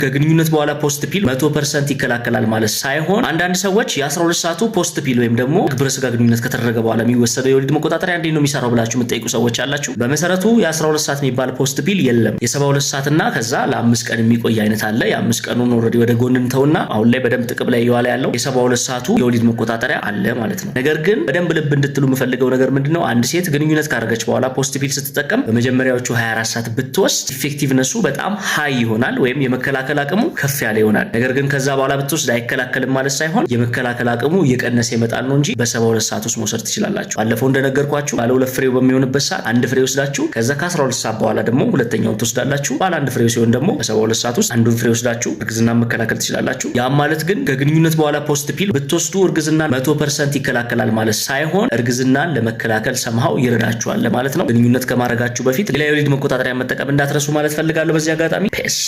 ከግንኙነት በኋላ post pill 100% ይከላከላል ማለት ሳይሆን፣ አንዳንድ ሰዎች የ12 ሰዓቱ post pill ወይም ደግሞ ግብረ ስጋ ግንኙነት ከተደረገ በኋላ የሚወሰደው የወሊድ መቆጣጠሪያ እንዴት ነው የሚሰራው ብላችሁ የምትጠይቁ ሰዎች አላችሁ። በመሰረቱ የ12 ሰዓት የሚባል post pill የለም። የ72 ሰዓት እና ከዛ ለ5 ቀን የሚቆይ አይነት አለ። የ5 ቀኑን already ወደ ጎን እንተውና አሁን ላይ በደንብ ጥቅም ላይ እየዋለ ያለው የ72 ሰዓቱ የወሊድ መቆጣጠሪያ አለ ማለት ነው። ነገር ግን በደንብ ልብ እንድትሉ የምፈልገው ነገር ምንድነው? አንድ ሴት ግንኙነት ካደረገች በኋላ post pill ስትጠቀም በመጀመሪያዎቹ 24 ሰዓት ብትወስድ effectiveness ኡ በጣም high ይሆናል ወይም የመከላከል አቅሙ ከፍ ያለ ይሆናል። ነገር ግን ከዛ በኋላ ብትወስድ አይከላከልም ማለት ሳይሆን የመከላከል አቅሙ እየቀነሰ ይመጣል ነው እንጂ በ72 ሰዓት ውስጥ መውሰድ ትችላላችሁ። ባለፈው እንደነገርኳችሁ ባለ ሁለት ፍሬው በሚሆንበት ሰዓት አንድ ፍሬ ወስዳችሁ ከዛ ከ12 ሰዓት በኋላ ደግሞ ሁለተኛውን ትወስዳላችሁ። ባለ አንድ ፍሬው ሲሆን ደግሞ በ72 ሰዓት ውስጥ አንዱን ፍሬ ወስዳችሁ እርግዝና መከላከል ትችላላችሁ። ያም ማለት ግን ከግንኙነት በኋላ post pill ብትወስዱ እርግዝና 100% ይከላከላል ማለት ሳይሆን እርግዝናን ለመከላከል somehow ይረዳችኋል ለማለት ነው። ግንኙነት ከማድረጋችሁ በፊት ሌላ የወሊድ መቆጣጠሪያ መጠቀም እንዳትረሱ ማለት ፈልጋለሁ። በዚህ አጋጣሚ peace.